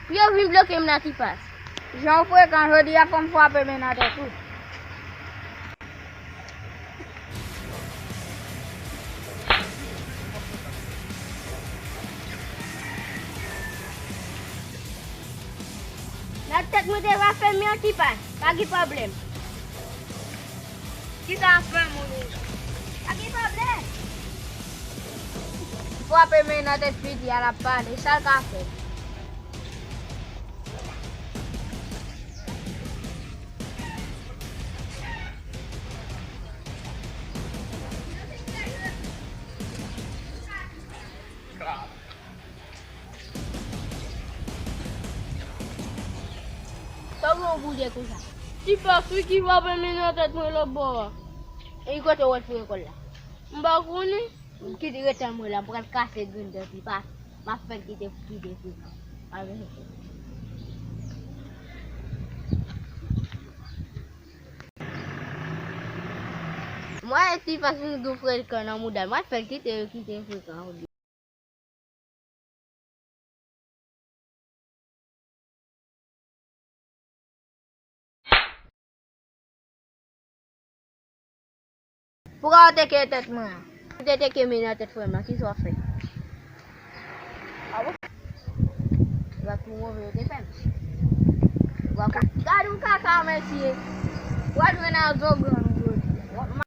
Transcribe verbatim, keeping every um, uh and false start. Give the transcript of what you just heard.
Pou yo vin bloke m nan Tipas. Jan w frekan jodi a, fò m frape men nan tèt ou. Nan tèt mwen te va fè men an Tipas, pa gen pwoblèm. Kisa ap fè moun ou? Pa gen pwoblèm. Frape men nan tèt piti a, l ap pale, sa l ka fè. Sa w gen yon bouje konsa? Tipas wi ki frape men nan tèt mwen lòt bò a. E kote w wè l foure kò l la? M pa konnen. Kite ret an mwen la, m pral kase grenn dan Tipas. M ap fè l kite, kite frekan. Mwen e Tipas nou gen frekan nan mouda, mwen fè l kite, kite frekan. Poukwa w teke tèt mwen an? Ou te teke men nan tèt frè m nan, kisa w ap fè? Awo. Gad pou move yo te fè m. Gad yon kaka mesye. W a jwenn a zo grann ou yo.